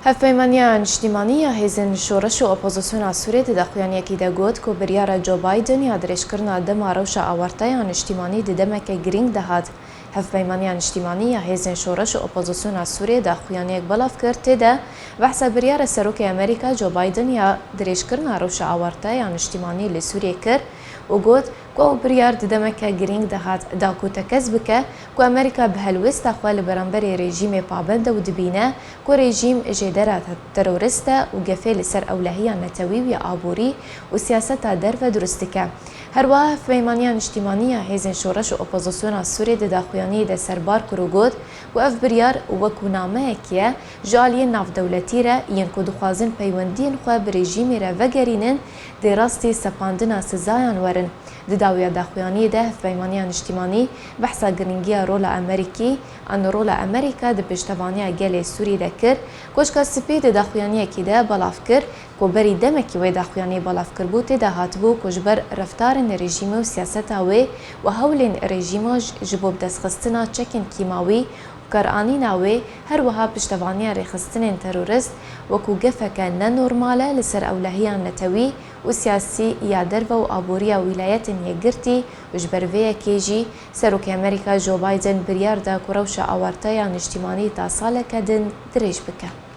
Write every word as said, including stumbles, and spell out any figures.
Hevpeymaniya Niştîmanî ya Hêzên Şoreş û Opozisyona Sûriyê di daxuyaniyekî de got ku biryara Joe Biden ya dirêjkirina dema rewşa awarte ya niştîmanî di demeke girîng de hat. Hevpeymaniya Niştîmanî ya Hêzên Şoreş û Opozisyona Sûriyê daxuyaniyek belav kir, tê de behsa biryara Serokê Amerîka Joe Biden ya dirêjkirina rewşa awarte ya niştîmanî li Sûriyê kir û got ku ew biryar di demeke girîng de hat, da ku tekez bike ku Amerîka bi helwêsta xwe li beramberî rejîmê pabend e û dibîne ku rejîm jêdera te-, terorist e û gefê li ser ewlehiya netewî û ya aborî û siyaseta derve durust dike. Her wiha Hevpeymaniya Niştîmanî ya Hêzên Şoreş û Opozisyona Sûriyê di daxuyaniyê de serbar kir û got ku ev biryar wekû nameyekî ye ji aliyê navdewletî re, yên ku dixwazin peywendiyên xwe bi rejîmê re vegerînin, dê rastî sepandina sizayan werin. Di dawiya daxuyaniyê de Hevpeymaniya Niştîmanî behsa girîngiya rola Amerîkî an rola Amerîka di pêştevaniya gelê Sûrî de kir. Koçka Spî di daxuyaniyekî de belav kir ku berî demekî wê daxuyaniyê belav kiribû, tê de hatibû ku ji ber reftarên rejîmê û siyaseta wê û hewlên rejîma ji, ji bo bidestxistina çekên kîmawî û karanîna wê, her wiha piştevaniya rêxistinên terorist wekû gefeke nenormal e li ser ewlehiya netewî û siyasî ya derve û aboriya Wîlayetên Yekgirtî û ji ber vê yekê jî Serokê Amerîka Joe Biden biryar da ku rewşa awarte ya niştîmanî ta saleke din dirêj bike.